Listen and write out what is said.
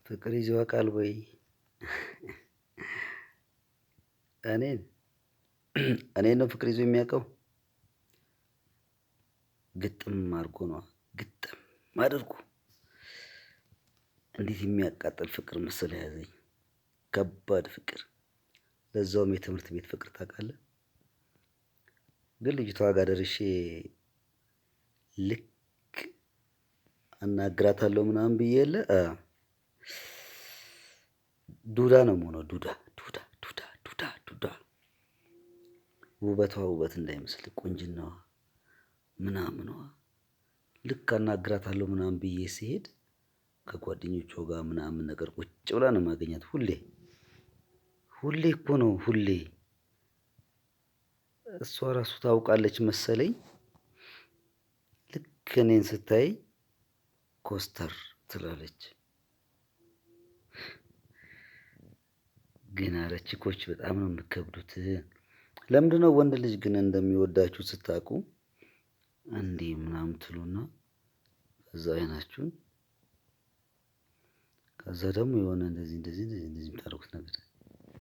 ፍቅር ይዞ ያውቃል ወይ? እኔን እኔን ነው ፍቅር ይዞ የሚያውቀው? ግጥም አድርጎ ነዋ፣ ግጥም አድርጎ። እንዴት የሚያቃጥል ፍቅር መሰለህ ያዘኝ። ከባድ ፍቅር፣ ለዛውም የትምህርት ቤት ፍቅር ታውቃለህ። ግን ልጅቷ ጋር ደርሼ ልክ አናግራታለሁ ምናምን ብዬ የለ ዱዳ ነው የምሆነው። ዱዳ ዱዳ ዱዳ ዱዳ ዱዳ። ውበቷ ውበት እንዳይመስል፣ ቁንጅናዋ ምናምኗ። ልክ አናግራታለሁ ምናምን ብዬ ስሄድ ከጓደኞቿ ጋር ምናምን ነገር ቁጭ ብላ ነው የማገኛት። ሁሌ ሁሌ እኮ ነው ሁሌ። እሷ ራሱ ታውቃለች መሰለኝ። ልክ እኔን ስታይ ኮስተር ትላለች። ግን ኧረ ቺኮች በጣም ነው የምትከብዱት። ለምንድነው ወንድ ልጅ ግን እንደሚወዳችሁ ስታውቁ እንዲህ ምናምን ትሉና እዛ አይናችሁን፣ ከዛ ደግሞ የሆነ እንደዚህ እንደዚህ እንደዚህ እንደዚህ የምታደርጉት ነገር?